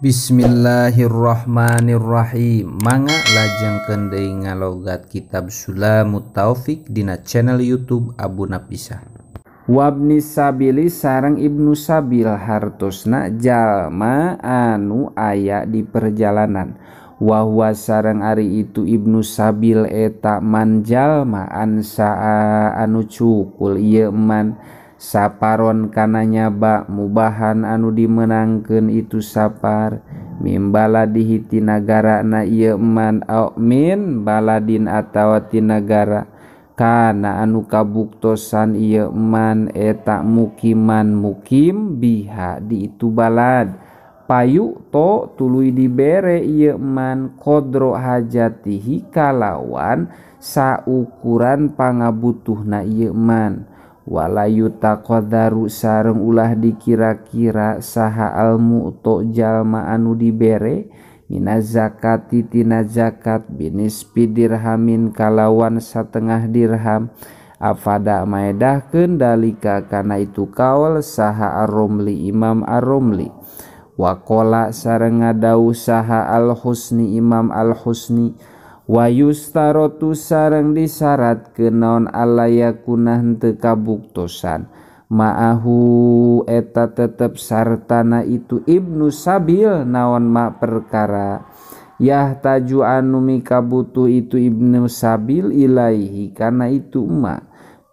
Bismillahirrahmanirrahim. Mangga lajengkeun deui ngalogat kitab Sulamut Taufik dina channel YouTube Abu Napisah. Wabni sabili sareng Ibnu Sabil hartosna jalma anu aya di perjalanan. Wahwa sareng ari itu Ibnu Sabil eta man jalma ansaa anu cukul ieu man saparon kana nyaba mubahan anu dimenangkeun itu sapar mimbaladihi ti nagarana ieu man au min baladin atawa ti nagara kana anu kabuktosan ieu man eta mukiman mukim biha di itu balad payu to tuluy dibere ieu man qadra hajatihi kalawan saukuran pangabutuhna ieu man walayu taqaddaru sareng ulah dikira-kira saha almu'to jalma anu dibere minaz zakati tina zakat binispi dirhamin kalawan satengah dirham afada maedahkeun dalika kana itu kaul saha Ar-Romli Imam Ar-Romli waqala sareng ngadawuh saha Al-Husni Imam Al-Husni wa yustarotu sareng disyaratkeun naon alla yakuna henteu kabuktosan ma'ahu eta tetep sartana itu Ibnu Sabil naon ma perkara yahtaju anu mikabutuh itu Ibnu Sabil ilaihi kana itu ma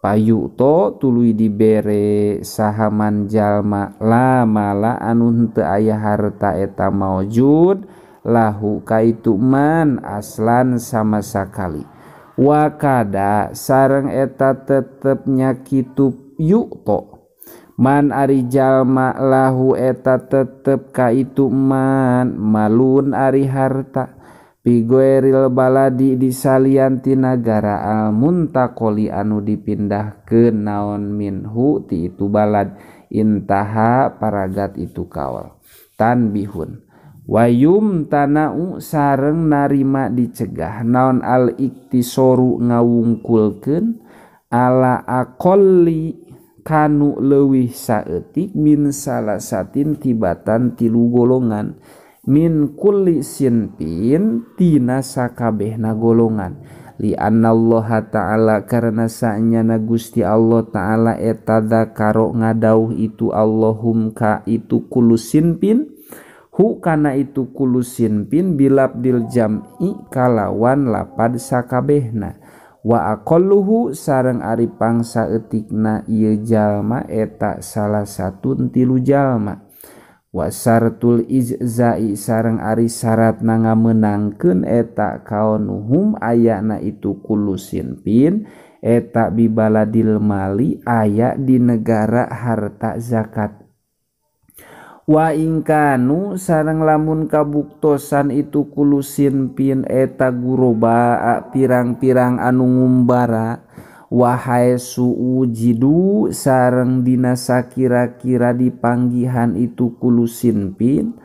payuto tuluy dibere saha man jalma la mala anu henteu aya harta eta maujud lahu kaitu man aslan sama sakali wakada sareng eta tetepnya kitu yuto man ari jalma lahu eta tetep kaitu man malun ari harta pigoeril baladi disalian ti nagara al muntaqoli anu dipindahkeun naon minhu ti itu balad intaha paragat itu kaul tanbihun wayum tanau sareng narima dicegah naon al iktisoru ngawungkulkeun ala aqalli kanu leuwih saeutik min salasatin tibatan tilu golongan min kulli sinpin tina sakabehna golongan li annallaha ta'ala karena saenyana Gusti Allah ta'ala eta dzakaro ngadauh itu Allahum ka itu kullu sinpin hu kana itu kulusin pin bilabdil jam'i kalawan lapad sakabehna wa aqalluhu sareng ari pangsaeutikna ieu jalma eta salah satun tilu jalma wa syartul ijza'i sareng ari syaratna ngamenangkeun eta kaunuhum ayana itu kulusin pin eta bibaladil mali aya di negara harta zakat wa ingkanu sareng lamun kabuktosan itu kulusin pin eta guroba pirang-pirang anu ngumbara wahai suujidu sareng dina sakira-kira dipanggihan itu kulusin pin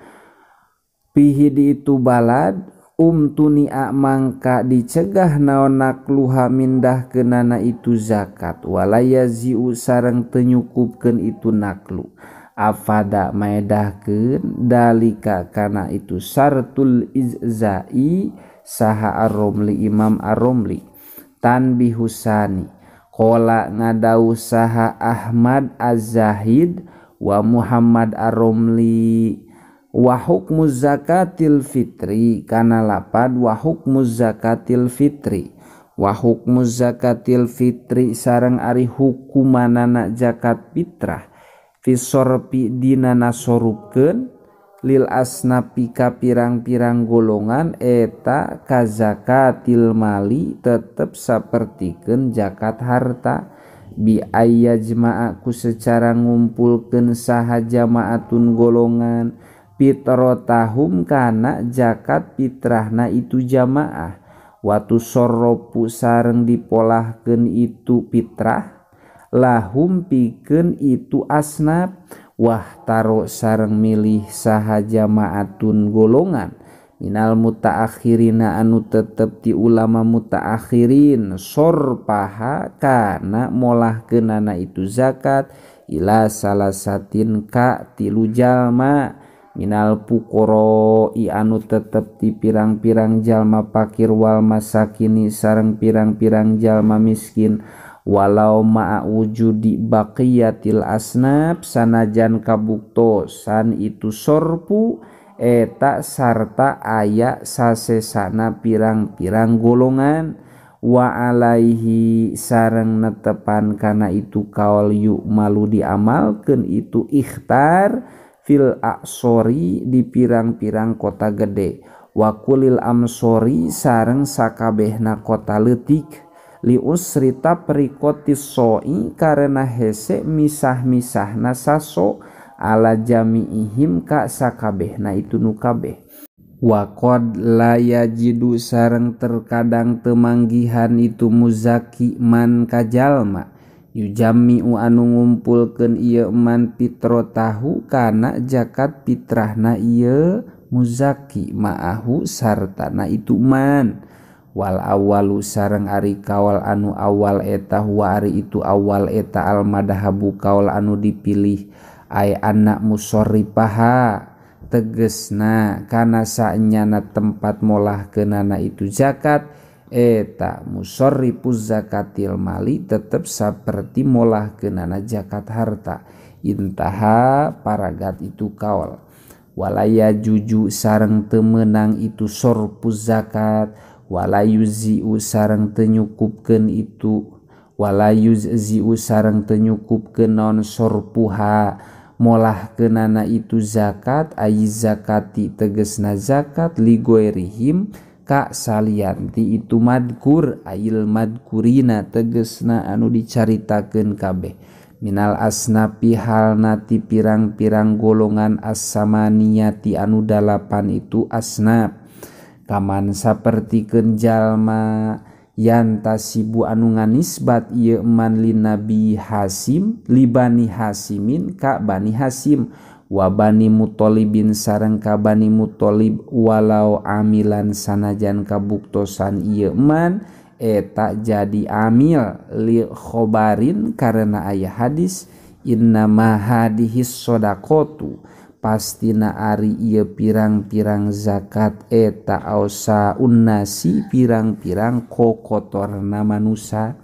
pihi di itu balad umtunia mangka dicegah naon nakluha mindah kenana itu zakat walayaziu sareng teu nyukupkeun itu naklu afada maedahkeun dalika kana itu syartul ijza'i saha Ar-Romli Imam Ar-Romli tanbihusani qala ngadawuh saha Ahmad Az-Zahid wa Muhammad Ar-Romli wa hukmu zakatil fitri kana lapad wa hukmu zakatil fitri wa hukmu zakatil fitri sareng ari hukumanana zakat fitrah fisorpi dina nasorupkeun lil asnapi ka pirang-pirang golongan eta kazakatil mali tetep sapertikeun zakat harta bi ayyajma'a ku secara ngumpulkeun saha jamaatun golongan fitrotahum kana zakat fitrahna itu jamaah watu sorropu sareng dipolahkeun itu fitrah lahum pikeun itu asnaf wah taro sareng milih saha jamaatun golongan minal mutaakhirina anu tetep ti ulama mutaakhirin sorpaha kana molahkeunana itu zakat ila salasatin ka tilu jalma Minal puqara anu tetep ti pirang-pirang jalma pakir wal masakini sareng pirang-pirang jalma miskin walau ma'a wujudi baqiyatil asnaf sanajan kabuktosan itu sorpu eta sarta aya sasesana pirang-pirang golongan wa alaihi sareng netepan kana itu kaul yuk malu diamalkeun itu ikhtar fil aqsori di pirang-pirang kota gede wa kulil amsori sareng sakabehna kota leutik li usri tapriqotis soi karena hese misah-misahna saso ala jamiihim ka sakabehna itu nu kabeh wa qad la yajidu sareng terkadang temanggihan itu muzaki man kajalma yujami'u anu ngumpulkeun ieu man fitratahu kana zakat fitrahna ieu muzaki ma'ahu sartana itu man wal awalu sareng ari kaul anu awal eta huwa ari itu awal eta al madhabu kaul anu dipilih ay anak musarrifaha tegesna kana saenyana tempat molahkeunana itu zakat eta musarrifuz zakatil mali tetep saperti molahkeunana zakat harta intaha paragat itu kaul walaya juju sareng teu meunang itu sorpuz zakat walayuzi'u sareng teu nyukupkeun itu walayuzzi'u sareng teu nyukupkeun naon sorpuha molahkeunana itu zakat ay zakati tegesna zakat ligoirihim ka salianti itu madkur ail madkurina tegesna anu dicaritakeun kabeh minal asnapi halna ti pirang-pirang golongan as-samaniyati anu dalapan itu asnaf kaman sapertikeun jalma yantasibu anu nganisbat ieu man linabi Hasim libani Hasimin ka Bani Hasim wa Bani Muthalibin sareng ka Bani Muthalib walau amilan sanajan kabuktosan ieu man eta jadi amil li khobarin karena aya hadis innama hadihis sodaqotu pastina ari ieu pirang-pirang zakat eta ausa unnasi pirang-pirang kokotorna manusa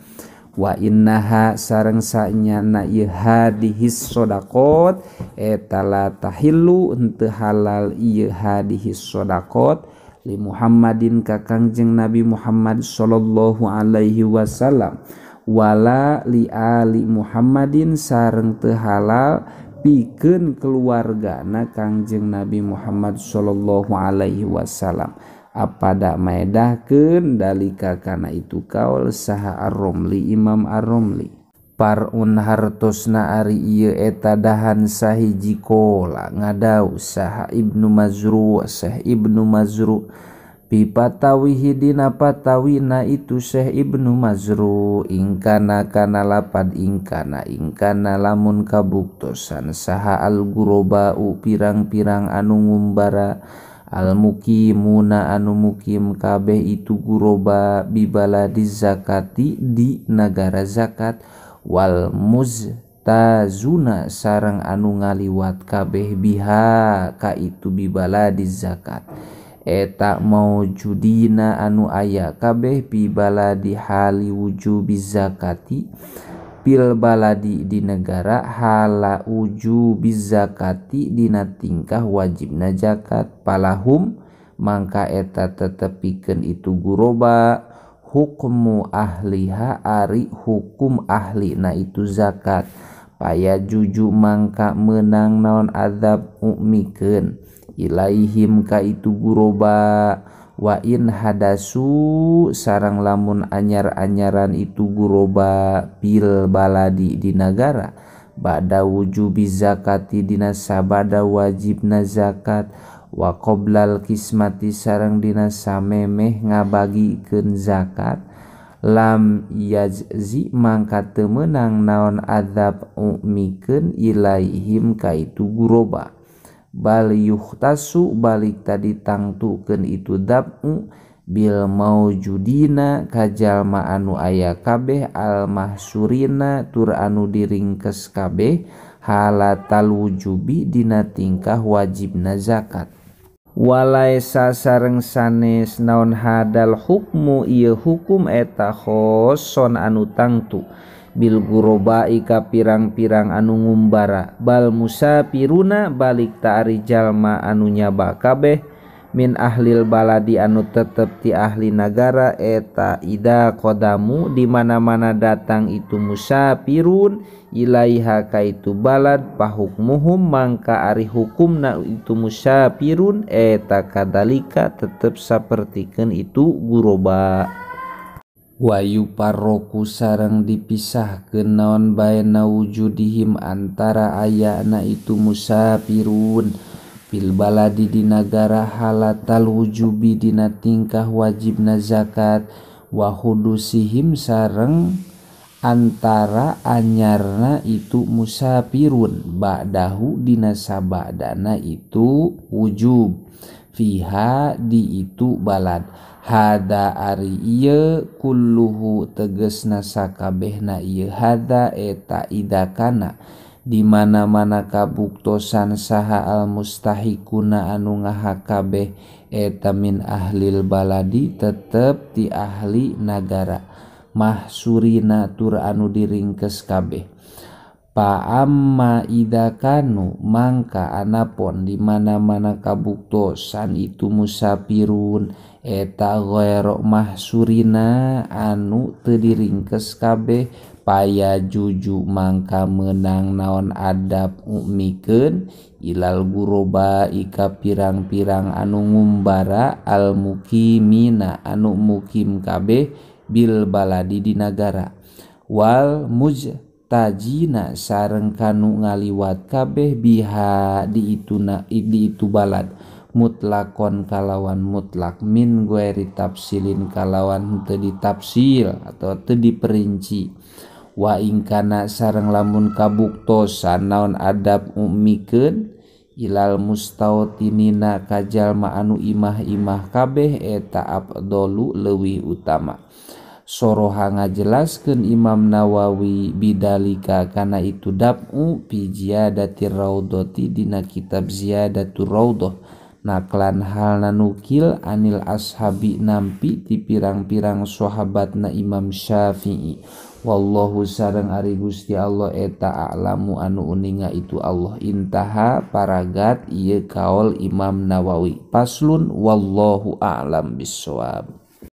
wa innaha sareng saenyana ieu hadihis sodaqot eta la tahillu henteu halal ieu hadihis sodaqot li Muhammadin ka Kangjeng Nabi Muhammad sallallahu alaihi wasallam wala li ali Muhammadin sareng teu halal pikeun keluargana Kangjeng Nabi Muhammad sallallahu alaihi wasallam apada maedahkeun dalika kana itu kaul saha Ar-Romli Imam Ar-Romli parun hartosna ari ieu eta dahan sahiji kola ngadau saha Ibnu Mazru Syekh Ibnu Mazru pipatawihi dina patawina itu Syekh Ibnu Mazru ingkana kana lapad ingkana ingkana lamun kabuktosan saha al-guroba'u pirang-pirang anu ngumbara al-mukimuna anu mukim kabeh itu guroba bibaladi zakati di nagara zakat wal muztazuna sareng anu ngaliwat kabeh biha ka itu bibaladi zakat eta maujudina anu aya kabeh bibaladi hali wujubi zakati pil baladi di negara hala wujubi zakati dina tingkah wajibna zakat palahum mangka eta tetepikeun itu guroba hukmu ahliha ari hukum ahlina itu zakat paya juju mangka menang naon azab umikeun ilaihim ka itu guroba wa in hadasu sarang lamun anyar-anyaran itu guroba bil baladi di nagara ba'da wujubi zakati dina sabada wajibna zakat wa qoblal kismati sareng dina samemeh ngabagikeun zakat lam yajzi mangka teu meunang naon azab umikeun ilaihim ka itu guroba bal yuhtasu balik tadi tangtukeun itu dab'u bil maujudina ka jalma anu aya kabeh al mahsurina tur anu diringkes kabeh halatal wujubi dina tingkah wajibna zakat. Walaisa sareng sanes naon hadal hukmu ieu hukum eta khoson anu tangtu bil gurobai ka pirang-pirang anu ngumbara bal musafiruna balik ta ari jalma anu nyaba kabeh min ahlil baladi anu tetep ti ahli nagara eta ida qadamu di mana-mana datang itu musafirun ilaiha ka itu balad pahukmuhum mangka ari hukumna itu musafirun eta kadalika tetep sapertikeun itu guroba. Wayu paroku sareng dipisahkeun naon baena wujudihim antara ayana itu musafirun fil baladi di nagara halatal wujubi dina tingkah wajibna zakat wa hudusihim sareng antara anyarna itu musafirun ba'dahu dina sabadana itu wujub fiha di itu balad. Hada ari ieu kulluhu tegesna sakabehna ieu hada eta idakana di mana-mana kabuktosan saha al mustahikuna anu ngahak kabeh eta min ahlil baladi tetep ti ahli nagara mahsurina tur anu diringkes kabeh. Pa amma idza kanu mangka anapon di mana-mana kabuktosan itu musafirun eta ghairu mahsurina anu teu diringkes kabeh paya juju mangka menang naon adab umikeun ilal guroba ika pirang-pirang anu ngumbara al mukimina anu mukim kabeh bil baladi di nagara wal mujtajina sareng kanu ngaliwat kabeh biha di ituna di itu balad mutlakon kalawan mutlak min gueri tafsilin kalawan teu ditafsil atau teu diperinci. Wa ingkana sareng lamun kabuktosan naon adab umikeun ilal mustautinina ka jalma anu imah-imah kabeh eta afdalu leuwih utama. Soroha ngajelaskeun Imam Nawawi bidalika kana itu dab'u fi ziyadatir raudhati dina kitab Ziyadatur Raudhah naklan halna nukil anil ashabi nampi ti pirang-pirang sahabatna Imam Syafi'i. Wallahu sareng ari Gusti Allah eta a'lamu anu uninga itu Allah. Intaha paragat ieu kaol Imam Nawawi. Paslun wallahu a'lam bissawab.